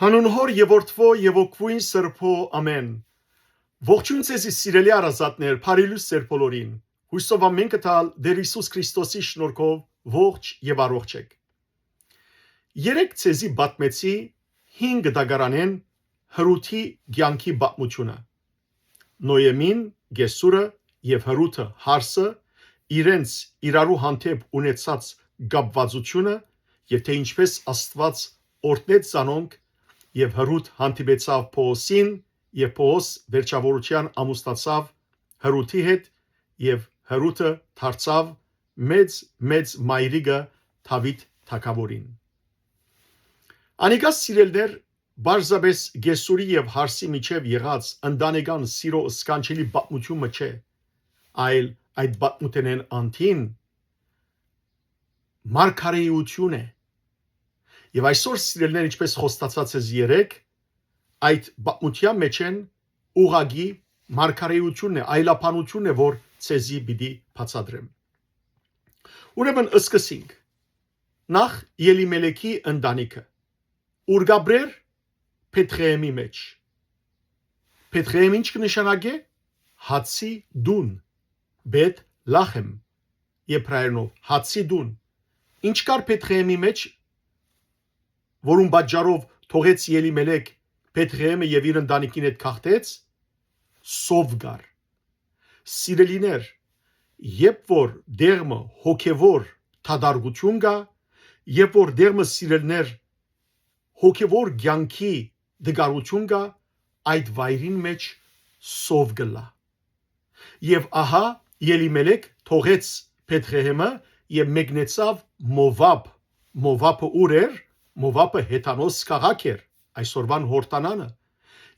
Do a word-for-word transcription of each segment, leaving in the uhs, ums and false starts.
Հանուն Հօր եւ Որդւոյ եւ Հոգւոյն Սրբոյ, ամէն։ Ողջոյն ձեզի, սիրելի հարազատներ, բարի լոյս ձեր բոլորին։ Յուսով ամէն կը տալ Տէր Յիսուս Քրիստոսի շնորհքով ողջ եւ առողջ էք։ Երեկ ձեզի պատմեցի հին գտակարանէն Հրութի կեանքի պատմութիւնը։ Նոյեմին, Կեսուրը եւ Հրութը Հարսը իրենց իրարու հանդէպ ունեցած կապուածութիւնը եւ թէ ինչպէս Աստուած օրհնեց զանոնք, եւ Հրութ հանդիպեցաւ Պողոսին, եւ Պողոս վերջաւորութեան ամուսնացաւ Հրութի հետ, եւ Հրութը դարձաւ մեծ, մեծ մայրիկը Դաւիթ թագաւորին։ Անիկա, սիրելիներ, պարզապէս Կեսուրի եւ Հարսի միջեւ եղած ընտանեկան սիրոյ սքանչելի պատմութիւն մը չէ, այլ այդ պատմութենէն անդին մարգարէութիւն է։ Եւ այսօր, սիրելիներ, ինչպէս խոստացած ես երեկ, այդ պատմութեան մէջէն ուղղակի մարգարէութիւնն է, այլաբանութիւնն է, որ ձեզի պիտի բացատրեմ։ Ուրեմն, սկսենք։ Նախ Ելիմելեքի ընտանիքը, ուր կ'ապրէր Բեթղեհեմի մէջ։ Բեթղեհեմ ի՞նչ կը նշանակէ։ Հացի տուն, Բեթ Լախեմ, եբրայերէնով, հացի տուն։ Ի՞նչ կար Բեթղեհեմի մէջ, որուն պատճառով թողեց Ելիմելեք Բեթղեհեմը եւ իր ընտանիքին հետ գաղթեց։ Սով կար։ Սիրելիներ, երբ որ դեղ մը հոգեվոր դատարկութիւն կայ, երբ որ դեղ մը, սիրելիներ, հոգեվոր կեանքի տկարութիւն կայ, այդ վայրին մէջ սով կ'ըլլայ։ Եւ ահա, Ելիմելեք թողեց Բեթղեհեմը եւ մեկնեցաւ Մովապ։ Մովապը ո՞ւր էր։ Մովապը Հեթանոս քաղաք էր, այսօրուան Յորդանանը։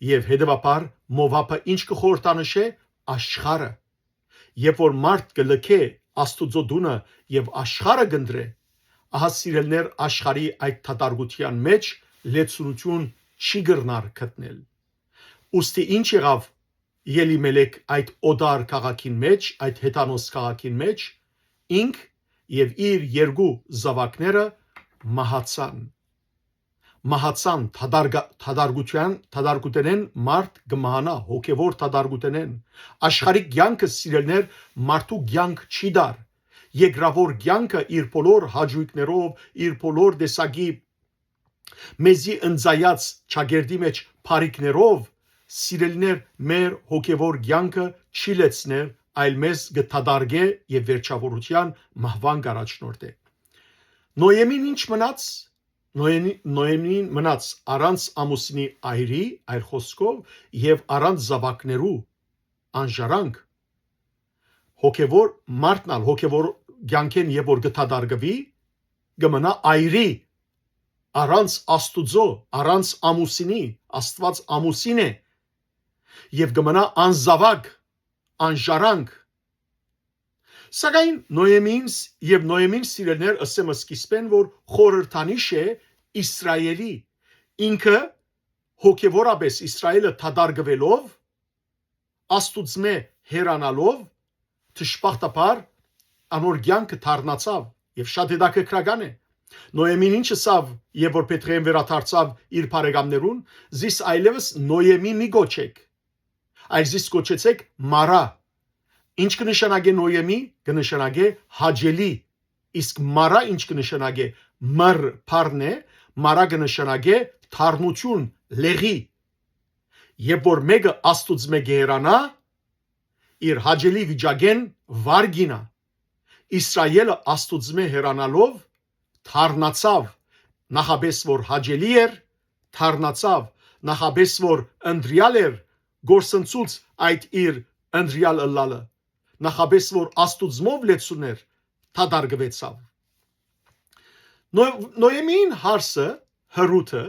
Եւ հետեւաբար Մովապը ի՞նչ կը խորհրդանշէ։ Աշխարհը։ Երբ որ մարդ կը լքէ Աստուծոյ տունը եւ աշխարհը կ'ընտրէ, ահա, սիրելիներ, աշխարհի այդ դատարկութեան մէջ լեցունութիւն չի կրնար գտնել։ Ուստի ի՞նչ եղաւ Ելիմելեք այդ օտար քաղաքին մէջ, այդ Հեթանոս քաղաքին մէջ։ Ինք եւ իր երկու զաւակները մահացան։ Մահացան, դատարգ-, դատարկութեան, դատարկութենէն մարդ կը մահանայ, հոգեվոր դատարկութենէն։ Աշխարհի կեանքը, սիրելիներ, մարդու կեանք չի տար։ Երկրաւոր կեանքը իր բոլոր հաճոյքներով, իր բոլոր տեսակի մեզի ընծայած ճակերտի մէջ բարիքներով, սիրելիներ, մեր հոգեվոր կեանքը չի լեցներ, այլ մեզ կը դատարկէ եւ վերջաւորութեան մահուան կ'առաջնորդէ։ Նոյեմին ի՞նչ մնաց։ Նոյեմի-, Նոյեմին մնաց առանց ամուսինի այրի, այլ խօսքով, եւ առանց զաւակներու անժարանք։ Հոգեվոր մարդն ալ, հոգեվոր կեանքէն երբ որ կը դատարկուի, կը մնայ այրի, առանց Աստուծոյ, առանց ամուսինի, Աստուած ամուսին է, եւ կը մնայ անզաւակ, անժարանք։ Սակայն Նոյեմին ս-, եւ Նոյեմին, սիրելիներ, ըսեմ սկիզբէն, որ խորհրդանիշ է Իսրայէլի, ինքը հոգեվորապէս Իսրայէլը դատարկուելով, Աստուծմէ հեռանալով, դժբախտաբար անոր կեանքը դառնացաւ, եւ շատ հետաքրքրական է։ Նոյեմին ի՞նչ ըսաւ, երբ որ Բեթղեհեմ վերադարձաւ իր բարեկամներուն։ «Զիս այլեւս Նոյեմի մի կոչէք, այլ զիս կոչեցէք Մարա»։ Ի՞նչ կը նշանակէ Նոյեմի։ Կը նշանակէ հաճելի։ Իսկ Մարա ի՞նչ կը նշանակէ։ Մր բառն է, Մարա կը նշանակէ թարմնութիւն, լեղի։ Երբ որ մէկը Աստուծմէ կը հեռանայ, իր հաճելի վիճակէն վար կ'իյնայ։ Իսրայէլը Աստուծմէ հեռանալով, դառնացաւ, նախապէս որ հաճելի էր, դառնացաւ, նախապէս որ ընտրեալ էր, կորսնցուց այդ իր ընտրեալ ըլլալը, նախապէս որ Աստուծմով լեցուն էր, դատարկուեցաւ։ Նո-, Նոյեմին Հարսը, Հրութը,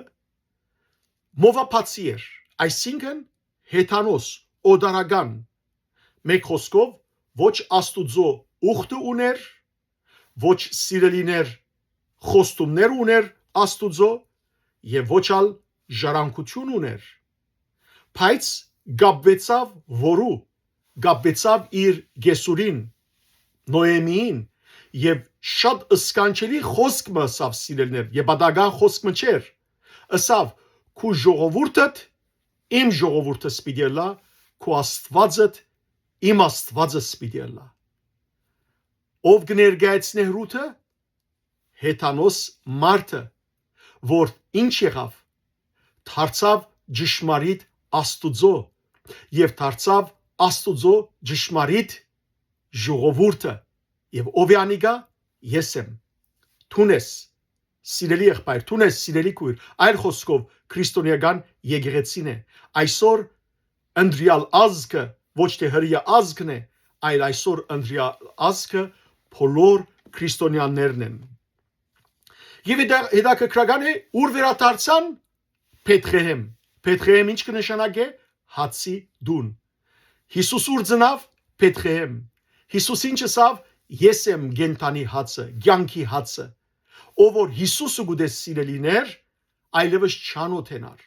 մովապացի էր, այսինքն՝ հեթանոս, օտարական, մէկ խօսքով, ոչ Աստուծոյ ուխտը ունէր, ոչ սիրելիներ, խոստումներ ունէր Աստուծոյ, եւ ոչ ալ ժառանգութիւն ունէր, բայց կապուեցաւ որու, կապուեցաւ իր Կեսուրին, Նոյեմիին, եւ շատ սքանչելի խօսք մը ըսաւ, սիրելիներ, եւ պատահական խօսք մը չէր։ Ըսաւ. քու ժողովուրդդ իմ ժողովուրդս պիտի ըլլայ, քու Աստուածդ իմ Աստուածս պիտի ըլլայ։ Ո՞վ կը ներկայացնէ Հրութը։ Հեթանոս մարդը, որ ինչ եղաւ, դարձաւ ճշմարիտ Աստուծոյ եւ դարձաւ Աստուծոյ ճշմարիտ ժողովուրդը։ Եւ ո՞վ է անիկա։ Ես եմ, դուն ես, սիրելի եղբայր, դուն ես, սիրելի քույր, այլ խոսքով, քրիստոնեական եկեղեցին է։ Այսօր ընտրեալ ազգը ոչ թէ հրեայ ազգն է, այլ այսօր ընտրեալ ազգը բոլոր քրիստոնեաներն են։ Եւ հետա-, հետաքրքրական է, ուր վերադարձան։ Բեթղեհեմ։ Բեթղեհեմ ի՞նչ կը նշանակէ։ Հացի տուն։ Յիսուս ուր ծնաւ։ Բեթղեհեմ։ Յիսուս ի՞նչ ըսաւ։ Ես եմ կենդանի հացը, կեանքի հացը։ Ով որ Յիսուսը կ'ուտէ, սիրելիներ, այլեւս չանօթենար։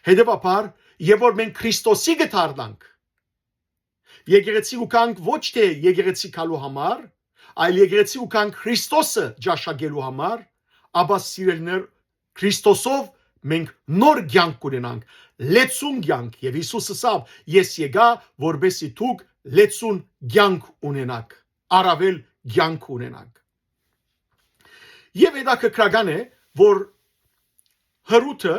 Հետեւաբար, երբ որ մենք Քրիստոսի կը դառնանք, եկեղեցի կու գանք ոչ թէ եկեղեցի գալու համար, այլ եկեղեցի կու գանք Քրիստոսը ճաշակելու համար, ապա, սիրելիներ, Քրիստոսով մենք նոր կեանք կ'ունենանք, լեցուն կեանք, եւ Յիսուս ըսաւ. «Ես եկայ, որպեսզի դուք լեցուն կեանք ունենաք, առաւել կեանք ունենաք»։ Եւ հետաքրքրական է, որ Հրութը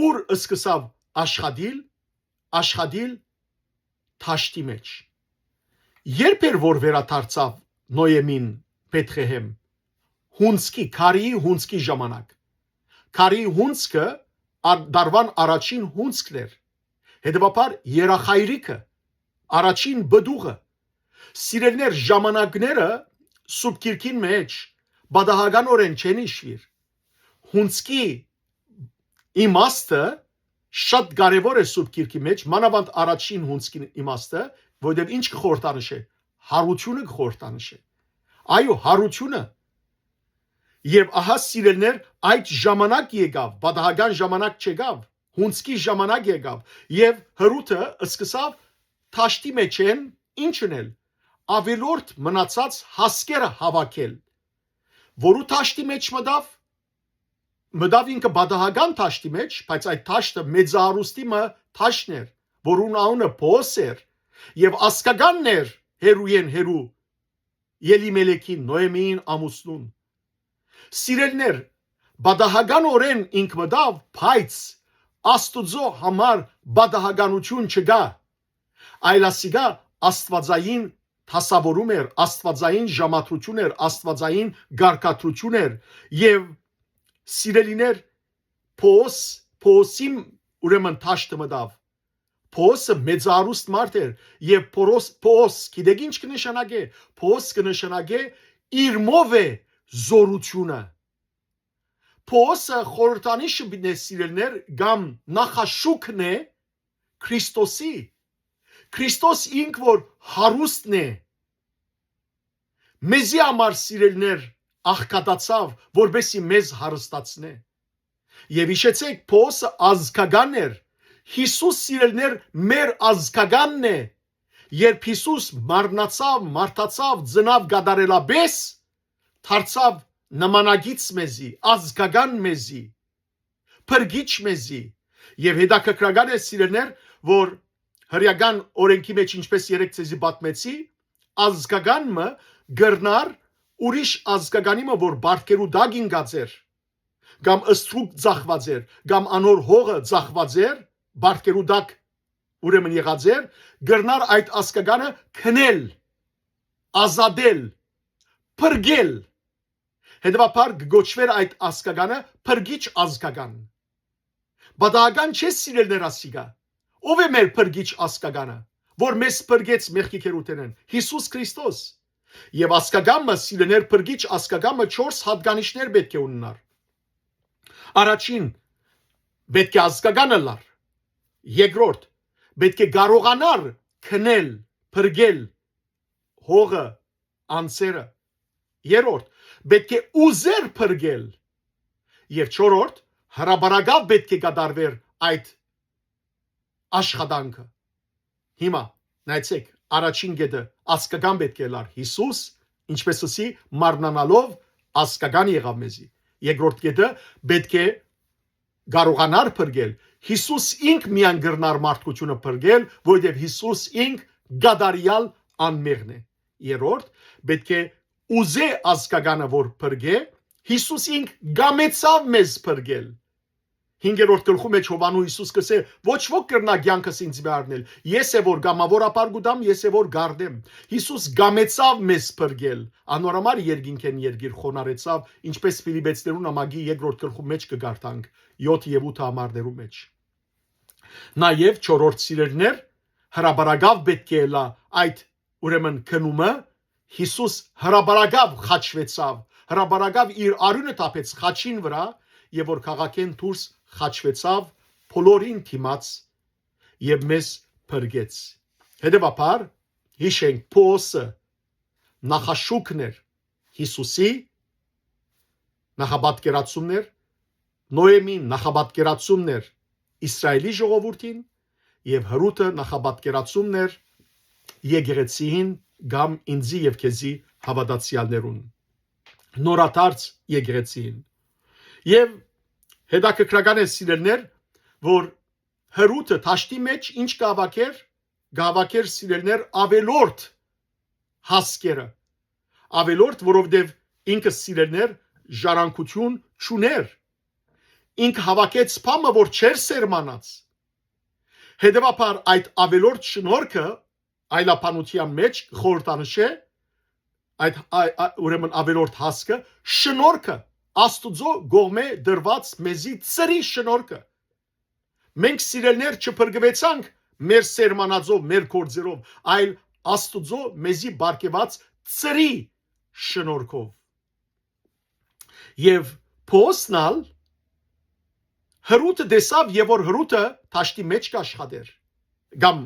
ուր սկսաւ աշխատիլ, աշխատիլ դաշտի մէջ։ Երբ էր, որ վերադարձաւ Նոյեմին Բեթղեհեմ։ Յունցքի, քարիի յունցքի ժամանակ։ Քարիի յունցքը ար-, դարուան առաջին յունցքն էր։ Հետեւաբար, երախայրիկը, առաջին պտուղը։ Սիրելիներ, ժամանակները Սուրբ Գիրքին մէջ պատահականօրէն չեն յիշուիր։ Յունցքի իմաստը շատ կարեւոր է Սուրբ Գիրքի մէջ, մանաւանդ առաջին յունցքին իմաստը, որովհետեւ ի՞նչ կը խորհրդանշէ։ Յարութիւնը կը խորհրդանշէ։ Այո, յարութիւնը։ Եւ ահա, սիրելիներ, այդ ժամանակ եկաւ, պատահական ժամանակ չեկաւ, յունցքի ժամանակ եկաւ, եւ Հրութը սկսաւ դաշտի մէջէն ի՞նչ ընել, աւելորդ մնացած հասկերը հաւաքել, որու դաշտի մէջ մտաւ, մտաւ ինքը պատահական դաշտի մէջ, բայց այդ դաշտը մեծահարուստի մը դաշտն էր, որուն անունը Պոս էր, եւ ազգականն էր հերոյէն հերու Ելիմելեքին, Նոյեմիին ամուսնուն։ Սիրելիներ, պատահականօրէն ինք մտաւ, բայց Աստուծոյ համար պատահականութիւն չկայ, այլ ասիկա աստուածային դասաւորում էր, աստուածային ժամադրութիւն էր, աստուածային կարգադրութիւն էր, եւ, սիրելիներ, Պոս, Պոսին, ուրեմն, դաշտը մտաւ։ Պոսը մեծարուստ մարդ էր, եւ Պորոս, Պոս, գիտեք ի՞նչ կը նշանակէ։ Պոս կը նշանակէ իրմով է զորութիւնը։ Պոսը խորհրդանիշը պիտի, սիրելիներ, կամ նախաշուքն է Քրիստոսի։ Քրիստոս ինք որ հարուստն է, մեզի համար, սիրելիներ, աղքատացաւ, որպեսզի մեզ հարստացնէ։ Եւ յիշեցէք, Պոսը ազգական էր։ Յիսուս, սիրելիներ, մեր ազգականն է։ Երբ Յիսուս մարմնացաւ, մարդացաւ, ծնաւ կատարելապէս, դարձաւ նմանակից մեզի, ազգական մեզի, փրկիչ մեզի։ Եւ հետաքրքրական է, սիրելիներ, որ հրեական օրենքի մէջ, ինչպես երեկ ձեզի պատմեցի, ազգական մը կրնար ուրիշ ազգականի մը, որ պարտքերու տակ ինկած էր, կամ ստրուկ ծախուած էր, կամ անոր հողը ծախուած էր, պարտքերու տակ ուրեմն եղած էր, կրնար այդ ազգականը քնել, ազատել, փրկել։ Հետեւաբար կը կոչուէր այդ ազգականը փրկիչ ազգական։ Պատահական չէ, սիրելիներ, ասիկա։ Ո՞վ է մեր փրկիչ ազգականը, որ մեզ փրկեց մեղքի քերութենէն։ Յիսուս Քրիստոս։ Եւ ազգական մը, սիրելիներ, փրկիչ ազգական մը չորս յատկանիշներ պէտք է ունենար։ Առաջին, պէտք է ազգական ըլլար։ Երկրորդ, պէտք է կարողանար քնել, փրկել հողը, անձերը։ Երրորդ, պէտք է ուզեր փրկել։ Եւ չորրորդ, հրապարակաւ պէտք է կատարվեր այդ աշխատանքը։ Հիմա նայեցեք, առաջին կետը ազգական պէտք է լար Յիսուս, ինչպես ասի, մարմնանալով ազգական եղաւ մեզի։ Երկրորդ կետը պէտք է կարողանար փրկել, Յիսուս ինք միայն կրնար մարդկությունը փրկել, որովհետեւ Յիսուս ինք կատարեալ անմեղն է։ Երրորդ, պէտք է ուզէ ազգականը որ փրկէ, Յիսուս ինք կամեցաւ մեզ փրկել։ Հինգերորդ գլխու մէջ Յովհաննու Յիսուս կ'ըսէ. «Ոչ ոք կրնայ կեանքս ինծմէ առնել։ Ես է որ կամաւորաբար կու տամ, ես է որ կ'առնեմ»։ Յիսուս կամեցաւ մեզ փրկել։ Անոր համար երկինքէն երկիր խոնարհեցաւ, ինչպէս Ֆիլիպեցիներուն նամակի երկրորդ գլխու մէջ կը կարդանք, յոթ եւ ութ համարներու մէջ։ Նաեւ չորրորդ, սիրելիներ, հրապարակաւ պէտք է ըլլայ այդ, ուրեմն, գնումը, Յիսուս հրապարակաւ խաչուեցաւ, հրապարակաւ իր արիւնը թափեց խաչին վրայ, եւ որ քաղաքէն դուրս խաչուեցաւ բոլորին դիմաց եւ մեզ փրկեց։ Հետեւաբար, յիշենք, Պողոսը նախաշուքն էր Յիսուսի, նախապատկերացումն էր, Նոեմին նախապատկերացումն էր Իսրայելի ժողովուրդին, եւ Հրութը նախապատկերացումն էր եկեղեցիին կամ ինծի եւ քեզի հաւատացեալներուն, նորադարձ եկեղեցիին։ Եւ հետաքրքրական է, սիրելիներ, որ Հրութը դաշտի մէջ ինչ կ'հաւաքէր, կ'հաւաքէր, սիրելիներ, աւելորդ հասկերը, աւելորդ, որովհետեւ ինքը, սիրելիներ, ժառանգութիւն չունէր։ Ինքը հաւաքեց բան մը, որ չէր սերմանած։ Հետեւաբար, այդ աւելորդ շնորհքը այլաբանութեան մէջ խորհրդանշ է, այդ, այ-, այ-, ուրեմն, աւելորդ հասկը, շնորհքը, Աստուծոյ կողմէ տրուած մեզի ծրի շնորհքը։ Մենք, սիրելիներ, չփրկուեցանք մեր սերմանածով, մեր գործերով, այլ Աստուծոյ մեզի պարգեւած ծրի շնորհքով։ Եւ Պողոսն ալ Հրութը տեսաւ, եւ որ Հրութը դաշտի մէջ կ'աշխատէր, կամ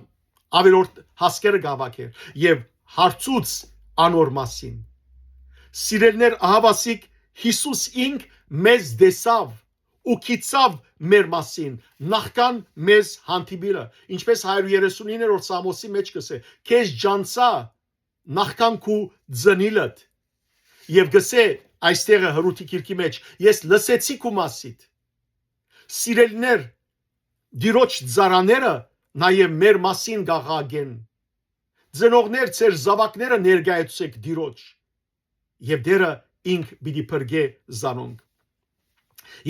աւելորդ հասկերը կ'հաւաքէր, եւ հարցուց անոր մասին. «Սիրելիներ, ահա ասիկ Յիսուս ինք մեզ տեսաւ ու գիտցաւ մեր մասին, նախքան մեզ հանդիպիլը»։ Ինչպէս հարիւր երեսունիններորդ Սաղմոսի մէջ կ'ըսէ. «Քեզ ջանցայ նախքան քու ծնիլդ»։ Եւ կ'ըսէ այստեղը Հրութի գիրքի մէջ. «Ես լսեցի քու մասիդ»։ Սիրելիներ, Տիրոջ ծառաները նաեւ մեր մասին կ'աղաղակեն. «Ծնողներ, ձեր զաւակները ներկայացուցէք Տիրոջ»։ Եւ Տէրը ինք պիտի փրկէ զանոնք։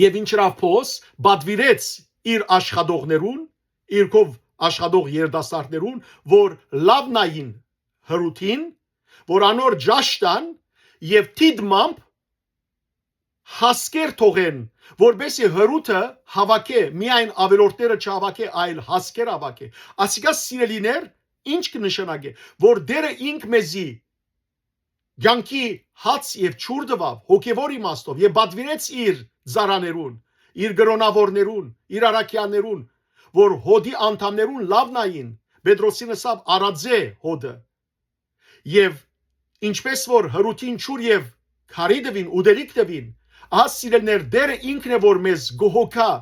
Եւ ինչ ըրաւ Պողոս, պատուիրեց իր աշխատողներուն, իր քով աշխատող երիտասարդներուն, որ լաւ նային Հրութին, որ անոր ճաշ տան եւ դիտմամբ հասկեր թողեն, որպեսզի Հրութը հաւաքէ, միայն աւելորդները չհաւաքէ, այլ հասկեր հաւաքէ։ Ասիկա, սիրելիներ, ինչ կը նշանակէ, որ Տէրը ինք մեզի կեանքի հաց եւ ջուր տուաւ հոգեւոր իմաստով եւ պատուիրեց իր ծառաներուն, իր կրօնաւորներուն, իր առաքեալներուն, որ հօդի անդամներուն լաւ նային, Պետրոսին ըսաւ. «Արածէ հօդը»։ Եւ ինչպէս որ Հրութին ջուր եւ քարի տուին, ուտելիք տուին, ահա, սիրելիներ, Տէրը ինքն է, որ մեզ կը հոգայ,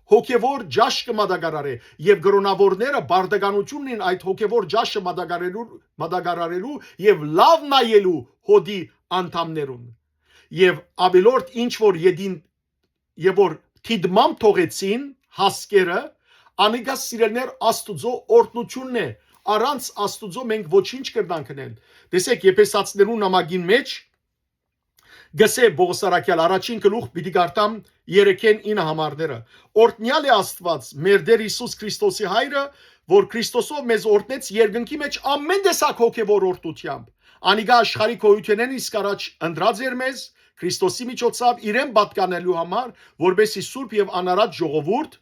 հոգեւոր ճաշ կը մատակարարէ, եւ կրօնաւորները պարտականութիւնն են այդ հոգեւոր ճաշը մատակարարելու, մատակարարելու եւ լաւ նայելու հօդի անդամներուն։ Եւ աւելորդ ինչ որ ետին, եւ որ դիտմամբ թողեցին հասկերը, անիկա, սիրելիներ, Աստուծոյ օրհնութիւնն է, առանց Աստուծոյ մենք ոչինչ կրնանք ընել։ Տեսեք, Եփեսացիներուն նամակին մէջ կ'ըսէ Պողոս առաքեալ, առաջին գլուխ պիտի կարդամ, երեքէն ինը համարները. «Օրհնեալ է Աստուած, մեր Տէր Յիսուս Քրիստոսի Հայրը, որ Քրիստոսով մեզ օրհնեց երկնքի մէջ ամէն տեսակ հոգեւոր օրհնութեամբ։ Անիկա աշխարհի գոյութենէն իսկ առաջ ընտրած էր մեզ Քրիստոսի միջոցով իրեն պատկանելու համար, որպեսզի սուրբ եւ անարատ ժողովուրդ,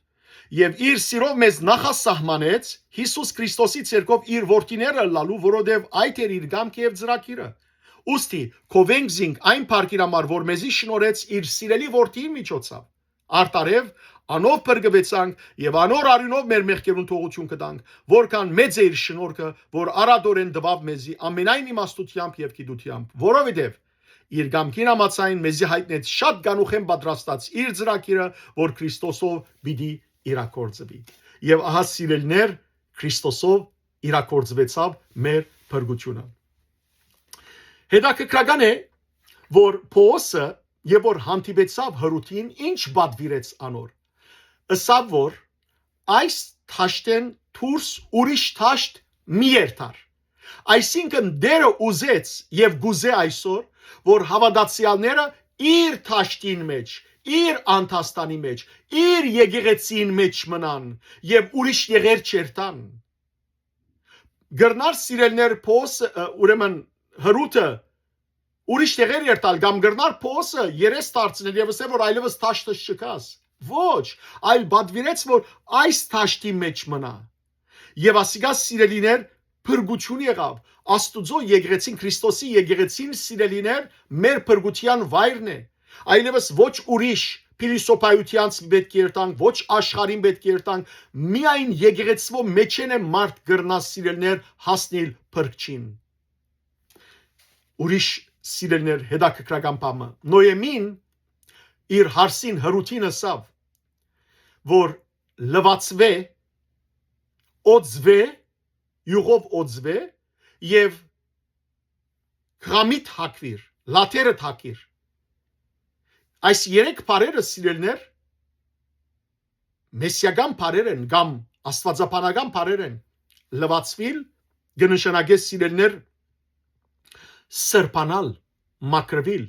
եւ իր սիրով մեզ նախասահմանեց Յիսուս Քրիստոսի ցերկով իր որդիները ըլլալու, որովհետեւ այդ էր իր կամքը եւ ծրագիրը։ Ուստի, քովենք զինք այն փառքին համար, որ մեզի շնորհեց իր սիրելի որդիին միջոցով։ Արդարեւ, անով փրկուեցանք եւ անոր արիւնով մեր մեղքերուն թողութիւն կտանք, որքան մեծ է իր շնորհքը, որ արատորեն տուաւ մեզի ամենայն իմաստութեամբ եւ գիտութեամբ, որովհետեւ իր կամքին համաձայն մեզի յայտնեց շատ կանուխէն պատրաստած իր ծրագիրը, որ Քրիստոսով պիտի իրագործուի»։ Եւ ահա, սիրելիներ, Քրիստոսով իրագործուեցաւ մեր փրկութիւնը։ Հետաքրքրական է, որ Պողոսը, եւ որ հանդիպեցաւ Հրութին, ինչ պատուիրեց անոր։ ըսաւ որ այս դաշտէն դուրս ուրիշ դաշտ մի երթար։ Այսինքն Տէրը ուզեց եւ կ'ուզէ այսօր, որ հաւատացեալները իր դաշտին մէջ, իր անդաստանի մէջ, իր եկեղեցին մէջ մնան եւ ուրիշ եղեր չերթան։ Կրնար սիրելներ Պողոսը, ը, ուրեմն Հրութը ուրիշ եղեր երթալ կամ կրնար Պողոսը երես դարձնել եւ ըսել որ այլևս դաշտս չկաս։ Ոչ, այլ պատվիրեց որ այս դաշտի մէջ մնայ։ Եւ ասիկա սիրելիներ փրկութիւն եղաւ։ Աստուծոյ եկեղեցին, Քրիստոսի եկեղեցին սիրելիներ մեր փրկութեան վայրն է։ Այլեւս ոչ ուրիշ փիլիսոփայութեանց պէտք է երթանք, ոչ աշխարհին պէտք է երթանք, միայն եկեղեցւոյ մէջէն է մարդ կրնայ սիրելներ հասնիլ փրկչին։ Ուրիշ սիրելներ հետաքրքրական բան մը։ Նոյեմին իր հարսին Հրութին ըսաւ, որ լուացուէ, օծուէ, իւղով օծուէ եւ խամիտ հագուիր, լաթերդ հագիր։ Այս երեք բառերը սիրելներ մեսիական բառեր են կամ աստվածաբանական բառեր են։ Լուացուիլ կը նշանակէ սիրելներ սրբանալ, մաքրուիլ,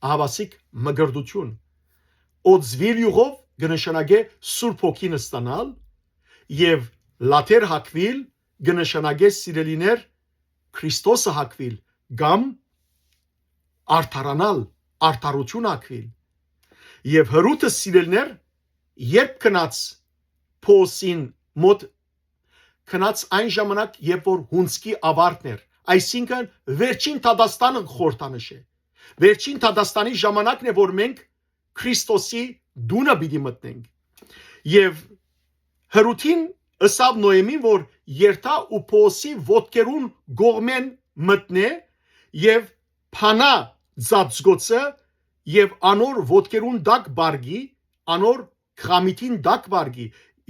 ահաւասիկ մկրտութիւն։ Օծուիլ իւղով կը նշանակէ Սուրբ Հոգին ստանալ եւ լաթեր հագուիլ կը նշանակէ սիրելիներ Քրիստոսը հագուիլ կամ արդարանալ, արդարութիւն հագուիլ։ Եւ Հրութը սիրելներ երբ գնաց Պողոսին մոտ, գնաց այն ժամանակ երբ որ հունցքի աւարտն էր, այսինքն վերջին դատաստանը խորհրդանշ է։ Վերջին դատաստանի ժամանակն է որ մենք Քրիստոսի տունը պիտի մտնենք։ Եւ Հրութին ըսաւ Նոյեմին որ երթայ ու Պողոսի ոտքերուն կողմէն մտնէ եւ փանայ ծածկոցը եւ անոր ոտքերուն տակ պառկի, անոր խամիթին տակ պառկի։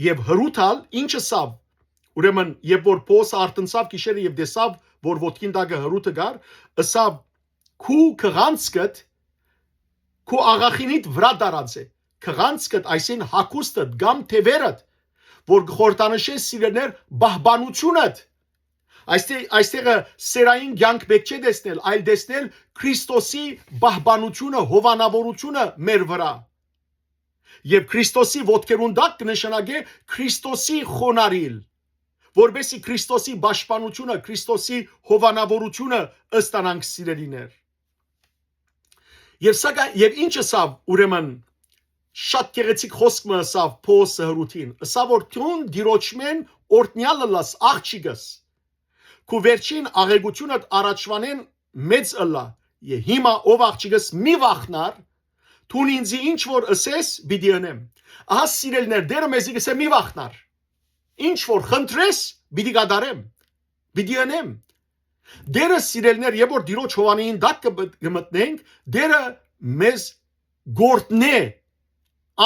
Եւ Հրութ ալ ինչ ըսաւ, ուրեմն երբ որ Պողոսը արթնցաւ գիշերը եւ տեսաւ որ ոտքին տակը Հրութը կար, ըսաւ. «Քու քղանցքդ քու աղախինիդ վրայ դարած է, քղանցքդ այսին հագուստդ կամ թեւերդ, որ կը խորհրդանշեն սիրելներ պահպանությունդ»։ Այստեղ այստեղը սերային կյանք պէտք չէ տեսնել, այլ տեսնել Քրիստոսի պահպանությունը, հովանավորությունը մեր վրայ։ Եւ Քրիստոսի ոտքերուն տակ կը նշանակէ Քրիստոսի խոնարհիլ, որպեսզի Քրիստոսի պաշտպանությունը, Քրիստոսի հովանավորությունը ստանանք, սիրելիներ։ Եւ սակայն, եւ ինչ ըսաւ, ուրեմն, շատ գեղեցիկ խօսք մը ըսաւ Պողոսը Հրութին, ըսաւ որ դուն Տիրոջմէն օրհնեալ ըլլաս, աղջիկս, քու վերջին աղեգութիւնդ առաջուանէն մեծ ըլլայ, եւ հիմա, ով աղջիկս, մի վախնար, դուն ինծի ինչ որ ըսես, պիտի ընեմ։ Ահա, սիրելիներ, Տէրը մեզի կ'ըսէ՝ «Մի վախնար, ինչ որ խնդրես, պիտի կատարեմ, պիտի ընեմ»։ Տէրը, սիրելիներ, երբ որ Տիրոջ հովանին տակ կը մտ-, կը մտնենք, Տէրը մեզ կ'օրհնէ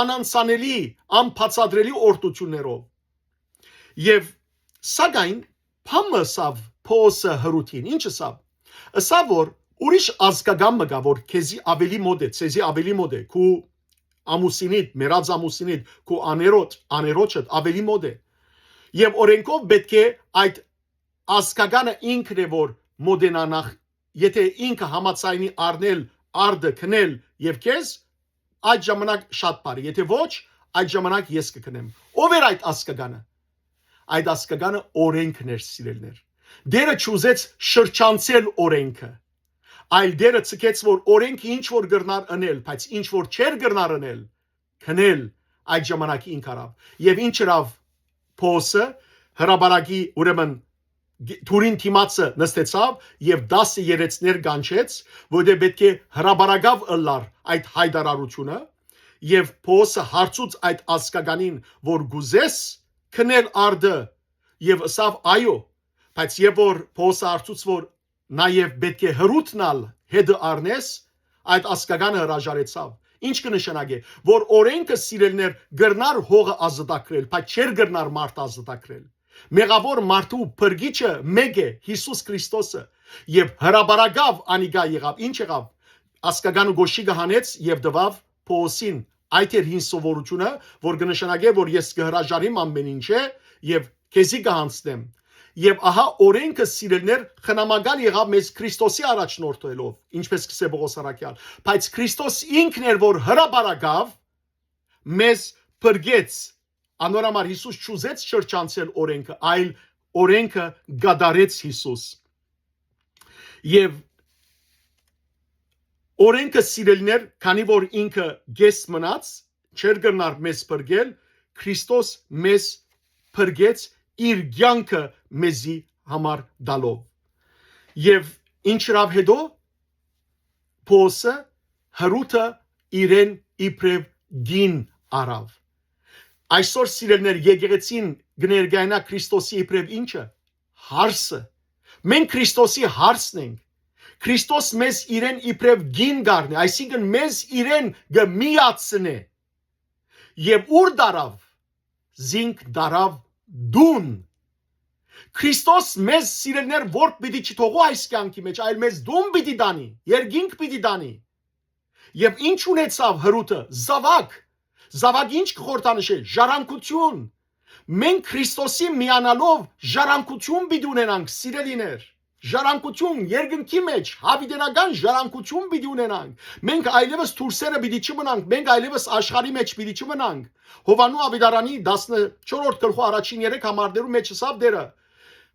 անանցանելի, անբացատրելի օրհնութիւններով։ Եւ սակայն բան մը ըսաւ Պողոսը Հրութին, ինչ ըսաւ։ Ըսաւ որ ուրիշ ազգական մը կայ որ քեզի աւելի մօտ է, քեզի աւելի մօտ է, քու ամուսինիդ, մեռած ամուսինիդ, քու աներոջ, աներոջդ աւելի մօտ է։ Եւ օրենքով պէտք է այդ ազգականը ինքն է որ մոտենայ նախ, եթե ինքը համաձայնի առնել արդը, քնել եւ քեզ, այդ ժամանակ շատ բարի, եթե ոչ, այդ ժամանակ ես կքնեմ։ Ո՞վ էր այդ ազգականը։ Այդ ազգականը օրենքն էր, սիրելիներ։ Տէրը չուզեց շրջանցել օրենքը, այլ Տէրը ցկեց որ օրենքը ինչ որ կրնար ընել, բայց ինչ որ չէր կրնար ընել, քնել, այդ ժամանակ ինք առաւ։ Եւ ինչ ըրաւ Պողոսը, հրապարակի, ուրեմն, դուրին դիմացը նստեցաւ եւ տասը երեցներ կանչեց, որտեղ պէտք է հրապարակաւ ըլլար այդ հայտարարութիւնը, եւ Պողոսը հարցուց այդ ազգականին որ կ'ուզես քնել արդը, եւ ըսաւ՝ «Այո», բայց երբ որ Պողոսը հարցուց որ նաեւ պէտք է Հրութն ալ հետը առնես, այդ ազգականը հրաժարեցաւ։ Ինչ կը նշանակէ, որ օրենքը, սիրելիներ, կրնար հողը ազատագրել, բայց չէր կրնար մարդը ազատագրել։ Մեղաւոր մարդու փրկիչը մէկ է, Յիսուս Քրիստոսը, եւ հրապարակաւ անիկա եղաւ, ինչ եղաւ, ազգականը գոշի կը հանեց եւ տուաւ Պողոսին, Այդ էր հին սովորութիւնը, որ կը նշանակէ, որ ես կը հրաժարիմ ամէն ինչէ եւ քեզի կը յանձնեմ։ Եւ ահա օրէնքը, սիրելիներ, խնամակալ եղաւ մեզ Քրիստոսի առաջնորդելով, ինչպես կսե Պողոս առաքեալ։ Բայց Քրիստոս ինքն էր, որ հրապարակաւ մեզ փրկեց։ Անոր համար Յիսուս չուզեց չրջանցել օրէնքը, այլ օրէնքը կատարեց Յիսուս։ Եւ օրէնքը, սիրելիներ, քանի որ ինքը գես մնաց, չէր կրնար մեզ փրկել, Քրիստոս մեզ փրկեց իր կեանքը մեզի համար տալով։ Եւ ինչ ըրաւ հետո, Պողոսը հրութը իրեն իբրեւ կին առաւ։ Այսօր, սիրելիներ, եկեղեցին կը ներկայանայ Քրիստոսի իբրեւ ինչը, հարսը։ Մենք Քրիստոսի հարսն ենք։ Քրիստոս մեզ իրեն իբրեւ կին կ'առնէ, այսինքն մեզ իրեն կը միացնէ։ Եւ ո՞ւր տարաւ, զինք տարաւ տուն։ Քրիստոս մեզ, սիրելիներ, որբ պիտի չթողու այս կեանքի մեջ, այլ մեզ տուն պիտի տանի, երկինք պիտի տանի։ Եւ ինչ ունեցաւ հրութը, զաւակ։ Զաւակ ինչ կը խորհրդանշէ, ժառանգութիւն։ Մենք Քրիստոսի միանալով ժառանգութիւն պիտի ունենանք, սիրելիներ։ Ժառանգութիւն, երկնքի մեջ, յաւիտենական ժառանգութիւն պիտի ունենանք։ Մենք այլեւս դուրսերը պիտի չմնանք, մենք այլեւս աշխարհի մեջ պիտի չմնանք։ Յովհաննու աւետարանի տասնչորսերորդ գլխու առաջին երեք համարներու մեջ ըսաւ Տէրը.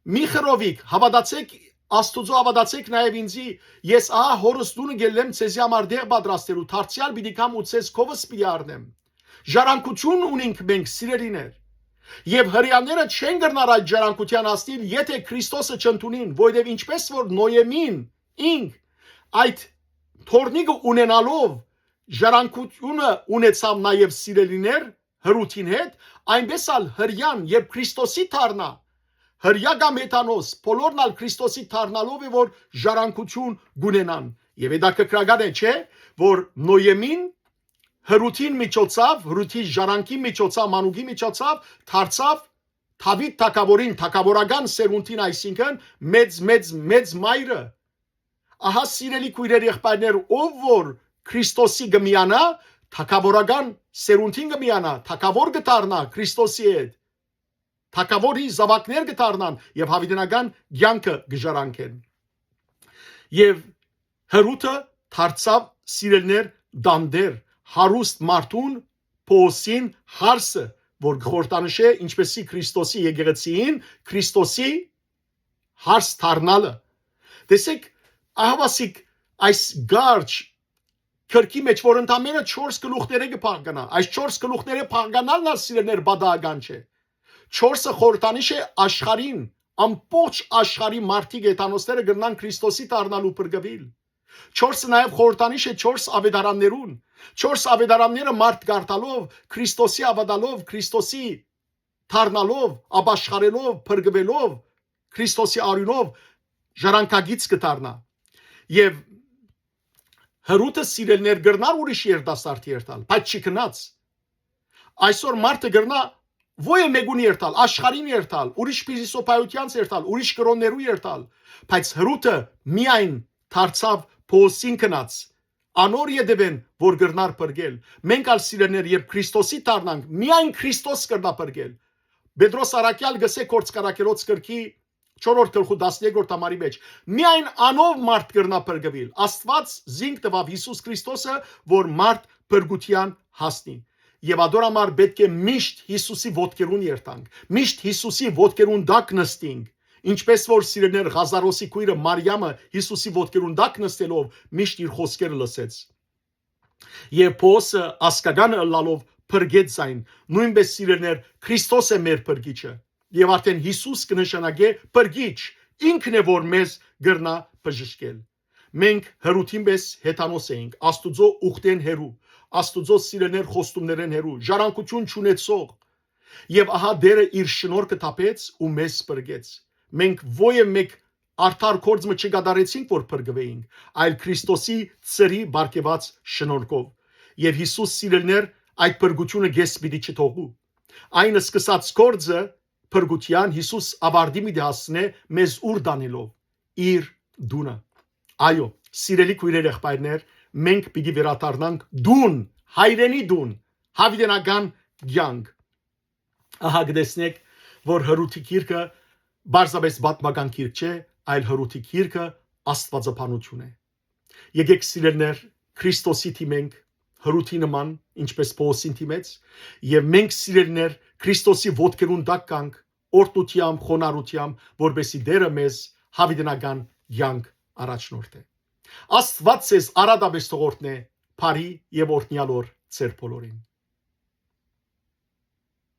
«Մի խռովիք, հաւատացէք Աստուծոյ, հաւատացէք նաեւ ինծի, ես ահա Հօրս տունը գելլեմ ձեզի համար տեղ պատրաստելու, դարձեալ պիտի գամ ու ձեզ քովս պիտի առնեմ»։ Ժառանգութիւն ունինք մենք, սիրելիներ։ Եւ հրեաները չեն կրնար այդ ժառանգութեան հասնիլ, եթէ Քրիստոսը չընդունին, որովհետեւ ինչպես որ Նոյեմին ինք այդ թորնիկը ունենալով ժառանգութիւնը ունեցաւ նաեւ, սիրելիներ, հրութին հետ, այնպես ալ հրեան, երբ Քրիստոսի դառնայ, հրեա կամ հեթանոս, բոլորն ալ Քրիստոսի դառնալով է, որ ժառանգութիւն կունենան։ Եւ հետաքրքրական է, չէ՞, որ Նոյեմին հրութին միջոցաւ, հրութի ժառանգի միջոցաւ, մանուկի միջոցաւ դարձաւ Դաւիթ թագաւորին, թագաւորական սերունդին, այսինքն մեծ, մեծ, մեծ մայրը։ Ահա, սիրելի քոյրեր, եղբայրներ, ով որ Քրիստոսի կը միանայ, թագաւորական սերունդին կը միանայ, թագաւոր կը դառնայ Քրիստոսի հետ, թագաւորի զաւակներ կը դառնան եւ յաւիտենական կեանքը կը ժառանգեն։ Եւ հրութը դարձաւ, սիրելիներ, տանտէր, հարուստ մարդուն, Պողոսին, հարսը, որ կը խորհրդանշէ, ինչպեսի Քրիստոսի եկեղեցիին, Քրիստոսի հարս դառնալը։ Տեսեք, ահաւասիկ այս կարճ քրքի մեջ, որ ընդամենը չորս գլուխներէ կը փաղկանայ, այս չորս գլուխներէ փաղկանալն ալ, սիրելիներ, պատահական չէ։ Չորսը խորհրդանիշ է աշխարհին, ամբողջ աշխարհի մարդիկ, հեթանոսները կրնան Քրիստոսի դառնալ ու փրկուիլ։ Չորսը նաեւ խորհրդանիշ է չորս աւետարաններուն։ Չորս աւետարանները մարդ կարդալով, Քրիստոսի հաւատալով, Քրիստոսի դառնալով, ապաշխարելով, փրկուելով, Քրիստոսի արիւնով ժառանգագիծ կը դառնայ։ Եւ հրութը, սիրելիներ, կրնար ուրիշ երիտասարդ երթալ, բայց չի գնաց։ Այսօր մարդը կրնայ ոյ մեկուն երթալ, աշխարհին երթալ, ուրիշ փիլիսոփայութեանց երթալ, ուրիշ կրոններու երթալ, բայց հրութը միայն դարձաւ Պողոսին գնաց, անոր ետեւէն, որ կրնար փրկել։ Մենք ալ, սիրելիներ, երբ Քրիստոսի դառնանք, միայն Քրիստոս կրնայ փրկել։ Պետրոս առաքեալ կ'ըսէ Գործք առաքելոց գրքի չորրորդ գլխու տասներկրորդ համարի մեջ. «Միայն անով մարդ կրնայ փրկուիլ։ Աստուած զինք տուաւ Յիսուս Քրիստոսը, որ մարդ փրկութեան հասնի»։ Եւ ադոր համար պէտք է միշտ Յիսուսի ոտքերուն երթանք, միշտ Յիսուսի ոտքերուն տակ նստինք, ինչպես որ, սիրելիներ, Ղազարոսի քոյրը Մարիամը Յիսուսի ոտքերուն տակ նստելով միշտ իր խօսքերը լսեց։ Եւ Պողոսը, ազգականը ըլլալով, փրկեց զայն։ Նոյնպէս, սիրելիներ, Քրիստոս է մեր փրկիչը։ Եւ արդեն Յիսուս կը նշանակէ փրկիչ, ինքն է, որ մեզ կրնայ բժշկել։ Մենք հրութին պէս հեթանոս էինք, Աստուծոյ ուխտէն հեռու, Աստուծոյ, սիրելիներ, խոստումներէն հեռու, ժառանգութիւն չունեցող։ Եւ ահա Տէրը իր շնորհքը թափեց ու մեզ փրկեց։ Մենք ոյ մէկ արդար գործ մը չկատարեցինք, որ փրկուէինք, այլ Քրիստոսի ծրի պարգեւած շնորհքով։ Եւ Յիսուս, սիրելիներ, այդ փրկութիւնը գես պիտի չթողու։ Այն սկսած գործը փրկութեան Յիսուս աւարտի պիտի հասցնէ, մեզ ուր տանելով, իր տունը։ Այո, սիրելի քոյրեր, եղբայրներ, մենք պիտի վերադառնանք տուն, հայրենի տուն, Յաւիտենական կեանք։ Ահա կը տեսնէք, որ Հրութի գիրքը պարզապէս պատմական գիրք չէ, այլ Հրութի գիրքը աստուածաբանութիւն է։ Եկեք, սիրելիներ, Քրիստոսի դիմենք Հրութի նման, ինչպէս Պողոսին դիմեց, եւ մենք, սիրելիներ, Քրիստոսի ոտքերուն տակ կանք օրհնութեամբ, խոնարհութեամբ, որպեսզի Տէրը մեզ յաւիտենական կեանք առաջնորդէ։ Աստուած ձեզ արատապէս թող օրհնէ, բարի եւ օրհնեալ օր ձեր բոլորին։